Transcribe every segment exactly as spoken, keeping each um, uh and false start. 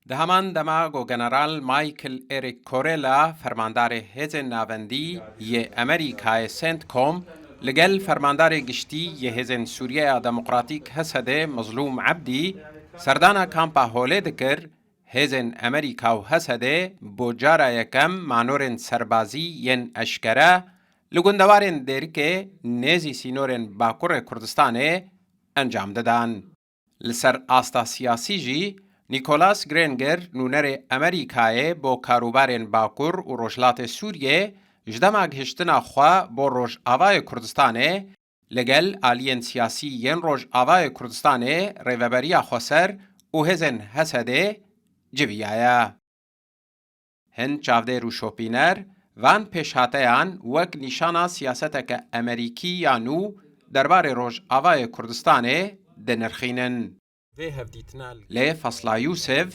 Di heman dema ku General Michael Eric Corella, fermandarê Hêzên Navendî yê Amerîkayê, CENTCOM, li gel fermandarê giştî yê Hêzên Sûriyeya Demokratîk, H S D, Mezlûm Ebdî, serdana kampa Holê dikir, hêzên Amerîka û H S D bo cara yekem manorên serbazî yên eşkere li gundewarên Dêrikê nêzî sînorên Bakurê Kurdistanê encam didan. Li ser asta siyasî jî, Nicholas Granger, nûnerê Amerîkayê bo karûbarên Bakur û Rojhilatê Sûriyê, ji dema gihiştina xwe bo Rojavayê Kurdistanê, li gel aliyên siyasî yên Rojavayê Kurdistanê, Rêveberiya Xweser û hêzên H S D civiyaye. Hin çavdêr û şopîner van pêşhateyan wek nîşana siyaseteke Amerîkî ya nû derbarê Rojavayê Kurdistanê dinirxînin. Lê Fasla Yûsev,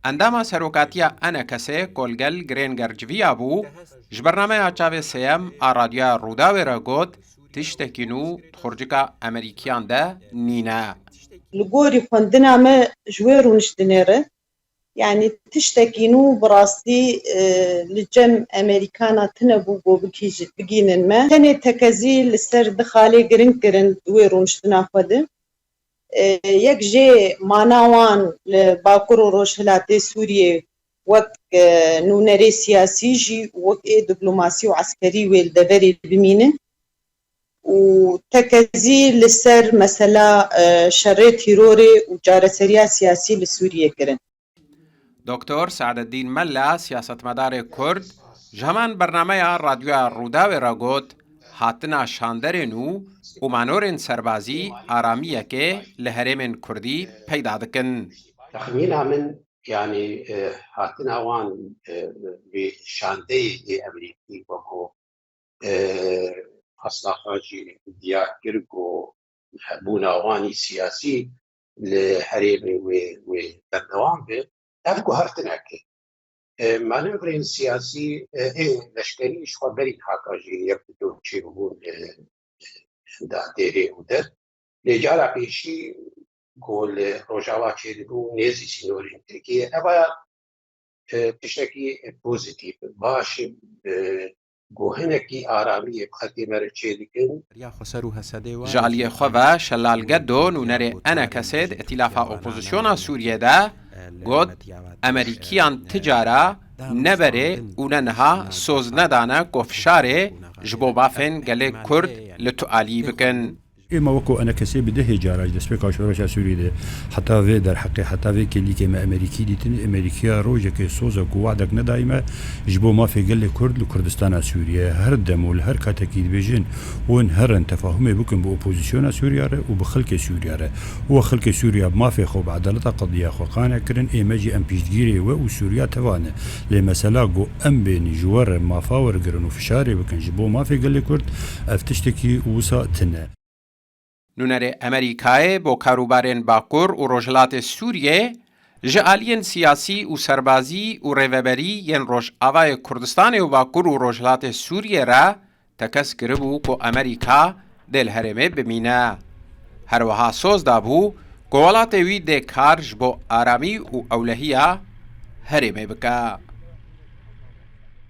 endama serokatiya ENKS'ê ku li gel Granger civiya bû, ji bernameya Çavê Sêyem a Radyoya Rûdawê re got, tiştekî nû di xurcika Amerîkiyan de nîne. Li gorî xwendina me ji wê rûniştinê re, yanî tiştekî nû bi rastî, e, li cem Amerîkana tune bû ku bikîj-, bigînin me. Tenê tekezî li ser du xalê giring kirin di wê rûniştina xwe de. E, yek jê mana wan li Bakur û Rojhilatê Sûriyê wek, e, nûnerê siyasî jî û wek ê diplomasî û eskerî wê li deverê bimînin û tekezî li ser mesela, e, şerê tîrorê û çareseriya siyasî li Sûriyê kirin. Doktor Saededdîn Mella, siyasetmedarê Kurd, ji heman bernameya Radyoya Rûdawê re got, hatina şanderên nû û manorên serbazî aramiyekê li herêmên Kurdî peyda dikin. Texmîna min, yanî, e, hatina wan, e, vê şandeyê ê Amerîkî wekû, e, Fasla xwe jî diyar kir ku hebûna wan î siyasî li herêmê wê, wê berdewam be, ev guhertinek e. E, manevrên siyasî, e, ê leşkerî ji xwe berî haka jî yek bi do çêbûn, e, da dêrê û der. Lê cara pêşî ku li Rojava çêdibû nêzî sînorên Tirkiyê, eva, e, tiştekî pozîtîf, baş, e, ku hinekî aramiyê bi xelkê me re çêdikin. Ji aliyê xwe ve Şelal Gedo, nûnerê ENKS'ê di Îtîlafa Opozisyona Sûriyê de, got, Amerîkiyan ti cara ne berê û ne niha soz nedane ku fişarê ji bo mafên gelê Kurd li tu alî bikin. Êma weko ENKS'ê bi dehê cara ji destpêka şoreşa Sûriyê de heta vê derheqê, heta vê kêlîkê me Amerîkî dîtin. Amerîkiya rojekê sozek û wehdek nedayî me ji bo mafê gelê Kurd li Kurdistana Sûriyê. Her dem û li her katekî dibêjin, hûn herin tefahumê bikin bi opozisyona Sûriya re û bi xelkê Sûriya re. Û we xelkê Sûriya bi mafê xwe, bi edaleta qediya xwe qane kirin, ê me jî em piştgîrê we û Sûriya teva ne. Lê mesela ku em bên ji we re mafa wergirin û fişarê bikin ji bo mafê gelê Kurd, ev tiştekî wisa tune. Nûnerê Amerîkayê bo karûbarên Bakur û Rojhilatê Sûriyê, ji aliyên siyasî û serbazî û rêveberî yên Rojavayê Kurdistanê û Bakur û Rojhilatê Sûriyê re tekez kiribû ku Amerîka dê li herêmê bimîne. Her wiha soz dabû ku welatê wî dê kar ji bo aramî û ewlehiya herêmê bike.